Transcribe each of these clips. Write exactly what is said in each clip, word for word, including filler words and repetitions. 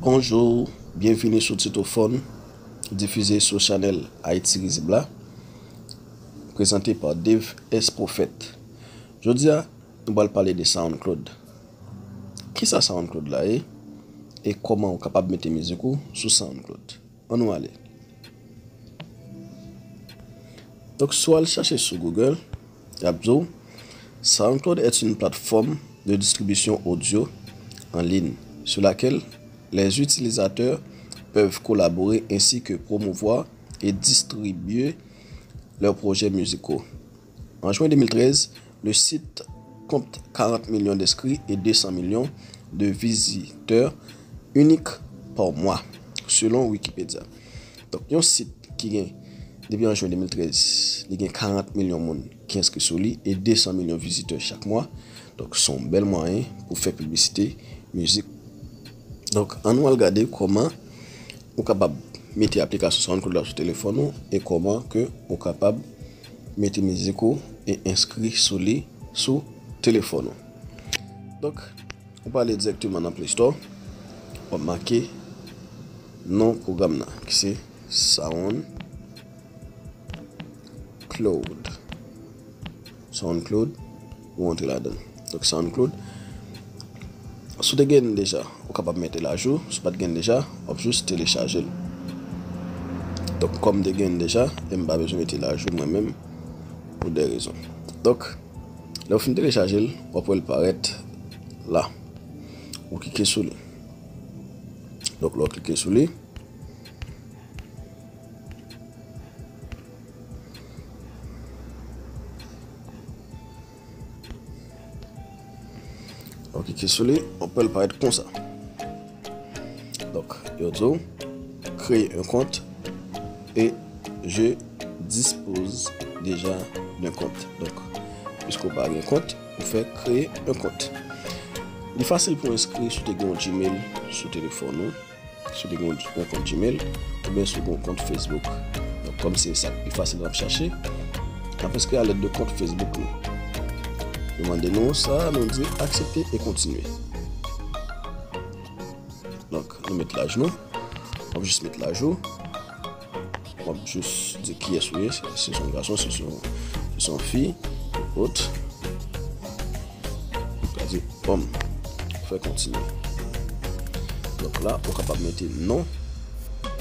Bonjou, byenvini sou Titophone, difize sou chanèl Ayiti Rizib la, prezante pa Dave S Prophet. Jodi a, nou pral pale de SoundCloud. Kisa SoundCloud la ye? E kòman ou kapab mete mizik ou sou SoundCloud? Ann nou ale. Donk, si w al chache sou Google, y ap di w, SoundCloud est une plateforme de distribution audio en ligne sur laquelle les utilisateurs peuvent collaborer ainsi que promouvoir et distribuer leurs projets musicaux. En juin deux mille treize, le site compte quarante millions d'inscrits et deux cents millions de visiteurs uniques par mois, selon Wikipédia. Donk, yon sit ki gen, depi an jen de mil trèz, li gen karant milyon moun ki enskri sou li e de san milyon vizitè chak mwa. Donk, se yon bèl mwayen pou fè piblisite mizik. Donk, ann nou al gade kòman ou kapab mete aplikasyon SoundCloud la sou telefòn ou e kòman ke ou kapab mete mizik ou e enskri sou li sou telefòn ou. Donk, ou prale dirèkteman nan Play Store, w ap make non pwogram nan, ki se SoundCloud. SoundCloud, ou antre ladan l. Donk, SoundCloud, si w te gen l deja, ou kapab mete l ajou. Si w pa t gen l deja, w ap jis telechaje l. Donk, kòm m te gen l deja, e m pa bezwen mete l ajou mwen menm, pou de rezon. Donk, lè w fin telechaje l, w ap wè l parèt la. Ou klike sou li. Donk, lè w klike sou li, ou klike sou li, w ap wè l parèt konsa. Donk, yo di w, créer un compte et je dispose déjà d'un compte. Donk, piske w pa gen kont, ou fè créer un compte. Li fasil pou enskri si w te gen yon Gmail sou telefòn ou, si w te gen yon kont Gmail, oubyen si w gen yon kont Facebook. Donk, kòm se sa k pi fasil n ap chache, n ap enskri alèd de kont Facebook nou. Yo mande nou sa, nou di aksepte e kontinye. Donk, nou met laj nou. W ap jis met laj ou. W ap jis di kiyès ou ye, si se yon gason, si se yon, si se yon fi, ot. Ou ka di, bòm, fè kontinye. Donk la, ou kapab mete non,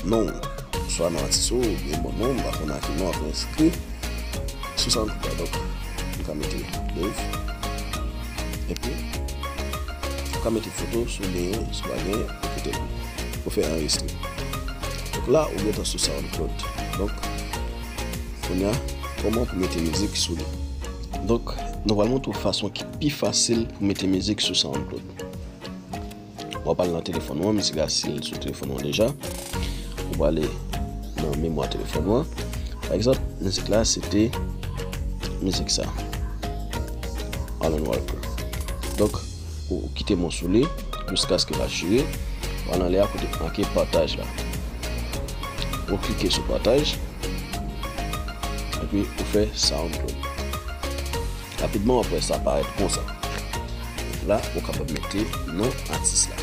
non, swa non atis ou, oubyen bon non, m pa konn a ki non w ap enskri sou SoundCloud la. Donk, ou ka mete Dave. Epi, ou ka mete foto si w genyen, si w pa genyen, ou kite l. Ou fè anrejistre. Donk la, ou gentan sou SoundCloud. Donk, kounye a, kòman pou mete mizik sou li? Donk, nou pral montre w fason ki pi fasil pou mete mizik sou SoundCloud. W ap al nan telefòn ou an, mizik la si l sou telefòn ou an deja. Ou prale nan memwa telefòn ou an. Pa egzanp, mizik la, se te mizik sa. Alan Walker. Donk, ou, ou kite m sou li, jiskaske l a jire. Ou al anlè a kote k make pataj la. Ou klike sou pataj. Epi ou fè SoundCloud. Rapidman, w ap wè sa parèt konsa. La, ou kapab mete non atis la.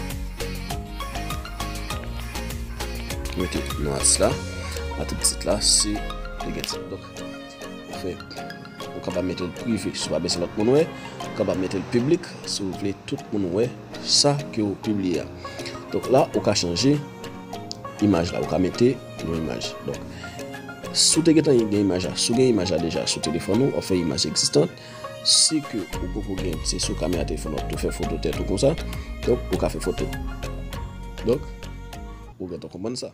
Mete non atis la, atribit tit la, si li gen tit. Donk, ou fè, ou kapab mete l prive, si w pa bezwen lòt moun wè. Ou kapab mete l piblik, si w vle tout moun wè sa ke w pibliye a. Donk la, ou ka chanje imaj la, ou ka mete yon imaj. Donk, si w te gentan gen imaj la, si w gen imaj la deja sou telefòn ou, w ap fè imaj egzistan. Si ke ou poko gen, se sou kamera telefòn ou ap tou fè foto tèt ou konsa. Donk, ou ka fè foto. Donk, ou gentan konprann sa.